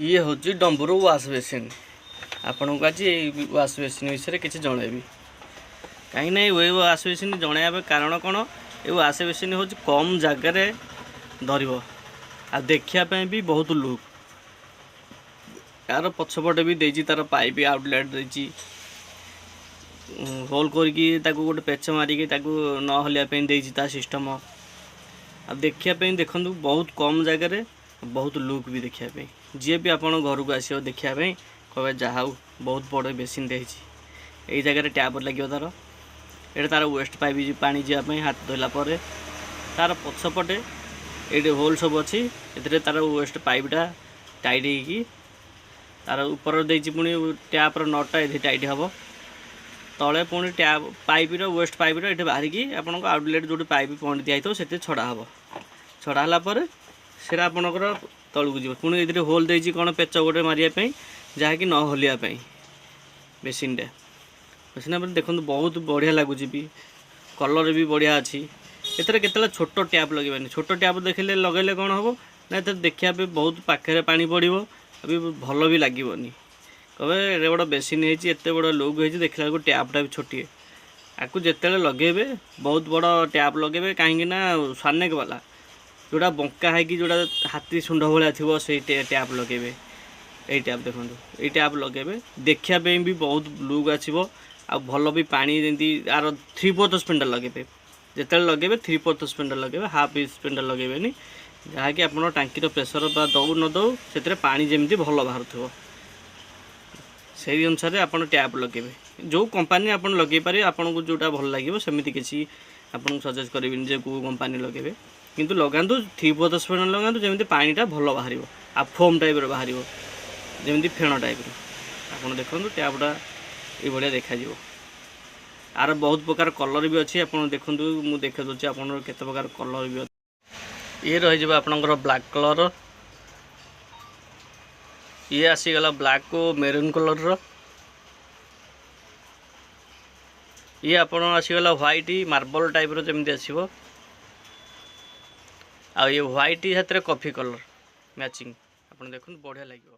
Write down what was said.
ଇଏ ହେଉଛି ଡମ୍ବୁରୁ wash basin. ଆପଣଙ୍କୁ ଆଜି ଏଇ ୱାଶ୍ ବେସିନ୍ ବିଷୟରେ କିଛି ଜଣାଇବି। କାହିଁକିନା ଏଇ ୱାଶ୍ ବେସିନ୍ ଜଣାଇବା ପାଇଁ କାରଣ କ'ଣ? ଏ ୱାଶ୍ ବେସିନ୍ ହେଉଛି କମ୍ ଜାଗାରେ ଧରିବ ଆଉ ଦେଖିବା ପାଇଁ ବି ବହୁତ ଲୁକ୍। ଏହାର ପଛପଟେ ବି ଦେଇଛି, ତାର ପାଇପ୍ ଆଉଟଲେଟ୍ ଦେଇଛି, ହୋଲ୍ କରିକି ତାକୁ ଗୋଟେ ପେଚ ମାରିକି ତାକୁ ନ ହଲିବା ପାଇଁ ଦେଇଛି ତା ସିଷ୍ଟମ୍। ଆଉ ଦେଖିବା ପାଇଁ ଦେଖନ୍ତୁ, ବହୁତ କମ୍ ଜାଗାରେ ବହୁତ ଲୁକ୍ ବି ଦେଖିବା ପାଇଁ। ଯିଏ ବି ଆପଣ ଘରକୁ ଆସିବ ଦେଖିବା ପାଇଁ, କହିବେ, ଯାହା ହଉ, ବହୁତ ବଡ଼ ବେସିନ୍ ହେଇଛି। ଏଇ ଜାଗାରେ ଟ୍ୟାପ୍ ଲାଗିବ ତାର। ଏଇଟା ତାର ୱେଷ୍ଟ ପାଇପ୍, ପାଣି ଯିବା ପାଇଁ ହାତ ଧୋଇଲା ପରେ। ତାର ପଛପଟେ ଏଇଠି ହୋଲ୍ ସବୁ ଅଛି। ଏଥିରେ ତାର ୱେଷ୍ଟ ପାଇପ୍ଟା ଟାଇଟ୍ ହେଇକି ତାର ଉପର ଦେଇଛି। ପୁଣି ଟ୍ୟାପ୍ର ନଟ୍ଟା ଏଠି ଟାଇଟ୍ ହେବ। ତଳେ ପୁଣି ଟ୍ୟାପ୍ ପାଇପ୍ର, ୱେଷ୍ଟ ପାଇପ୍ର ଏଠି ବାହାରିକି ଆପଣଙ୍କ ଆଉଟଲେଟ୍ ଯେଉଁଠି ପାଇପ୍ ପଏଣ୍ଟ ଦିଆହେଇଥିବ, ସେଥିରେ ଛଡ଼ା ହେବ। ଛଡ଼ା ହେଲା ପରେ ସେଇଟା ଆପଣଙ୍କର ତଳକୁ ଯିବ। ପୁଣି ଏଥିରେ ହୋଲ୍ ଦେଇଛି କ'ଣ, ପେଚ ଗୋଟେ ମାରିବା ପାଇଁ, ଯାହାକି ନ ହଲିବା ପାଇଁ ବେସିନ୍ଟା। ବେସିନ୍ ପରେ ଦେଖନ୍ତୁ, ବହୁତ ବଢ଼ିଆ ଲାଗୁଛି ବି, କଲର୍ ବି ବଢ଼ିଆ ଅଛି। ଏଥିରେ କେତେବେଳେ ଛୋଟ ଟ୍ୟାପ୍ ଲଗେଇବାନି। ଛୋଟ ଟ୍ୟାପ୍ ଦେଖିଲେ ଲଗେଇଲେ କ'ଣ ହେବ ନା, ଏଥିରେ ଦେଖିବା ପାଇଁ ବହୁତ ପାଖରେ ପାଣି ପଡ଼ିବ ବି, ଭଲ ବି ଲାଗିବନି। କହିବେ, ଏଡ଼େ ବଡ଼ ବେସିନ୍ ହେଇଛି, ଏତେ ବଡ଼ ଲୁକ୍ ହେଇଛି, ଦେଖିଲା ବେଳକୁ ଟ୍ୟାପ୍ଟା ବି ଛୋଟିଏ। ଆକୁ ଯେତେବେଳେ ଲଗେଇବେ, ବହୁତ ବଡ଼ ଟ୍ୟାପ୍ ଲଗେଇବେ। କାହିଁକି ନା ସ୍ୱାନେକ୍ ବାଲା, ଯେଉଁଟା ବଙ୍କା ହେଇକି, ଯେଉଁଟା ହାତୀ ଶୁଣ୍ଢ ଭଳିଆ ଥିବ, ସେଇ ଟ୍ୟାପ୍ ଲଗେଇବେ। ଏଇ ଟ୍ୟାପ୍ ଦେଖନ୍ତୁ, ଏଇ ଟ୍ୟାପ୍ ଲଗେଇବେ, ଦେଖିବା ପାଇଁ ବି ବହୁତ ଲୁକ୍ ଆସିବ ଆଉ ଭଲ ବି ପାଣି। ଯେମିତି ଆର 3/4 ସ୍ପେଣ୍ଡର ଲଗେଇବେ। ଯେତେବେଳେ ଲଗେଇବେ, 3/4 ସ୍ପେଣ୍ଡର ଲଗେଇବେ, ହାଫ୍ ସ୍ପେଣ୍ଡର ଲଗେଇବେନି। ଯାହାକି ଆପଣ ଟାଙ୍କିର ପ୍ରେସର ବା ଦଉ ନ ଦଉ, ସେଥିରେ ପାଣି ଯେମିତି ଭଲ ବାହାରୁଥିବ, ସେଇ ଅନୁସାରେ ଆପଣ ଟ୍ୟାପ୍ ଲଗେଇବେ। ଯେଉଁ କମ୍ପାନୀ ଆପଣ ଲଗେଇ ପାରିବେ, ଆପଣଙ୍କୁ ଯେଉଁଟା ଭଲ ଲାଗିବ। ସେମିତି କିଛି ଆପଣଙ୍କୁ ସଜେଷ୍ଟ କରିବିନି ଯେ କେଉଁ କମ୍ପାନୀ ଲଗେଇବେ। କିନ୍ତୁ ଲଗାନ୍ତୁ, 3/4 ସ୍ପେଣ୍ଡର ଲଗାନ୍ତୁ, ଯେମିତି ପାଣିଟା ଭଲ ବାହାରିବ ଆଉ ଫୋମ୍ ଟାଇପ୍ର ବାହାରିବ, ଯେମିତି ଫେଣ ଟାଇପ୍ର। ଆପଣ ଦେଖନ୍ତୁ, ଟ୍ୟାପ୍ଟା ଏଇଭଳିଆ ଦେଖାଯିବ। ଆର ବହୁତ ପ୍ରକାର କଲର୍ ବି ଅଛି। ଆପଣ ଦେଖନ୍ତୁ, ମୁଁ ଦେଖାଇ ଦେଉଛି ଆପଣଙ୍କର କେତେ ପ୍ରକାର କଲର୍ ବି ଅଛି। ଇଏ ରହିଯିବ ଆପଣଙ୍କର ବ୍ଲାକ୍ କଲର୍। ଇଏ ଆସିଗଲା ବ୍ଲାକ୍ ମେରୁନ୍ କଲର୍ର। ଇଏ ଆପଣ ଆସିଗଲା ହ୍ୱାଇଟ୍ ମାର୍ବଲ ଟାଇପ୍ର ଯେମିତି ଆସିବ। ଆଉ ଇଏ ହ୍ୱାଇଟ୍ ସାଥିରେ କଫି କଲର୍ ମ୍ୟାଚିଂ। ଆପଣ ଦେଖନ୍ତୁ, ବଢ଼ିଆ ଲାଗିବ।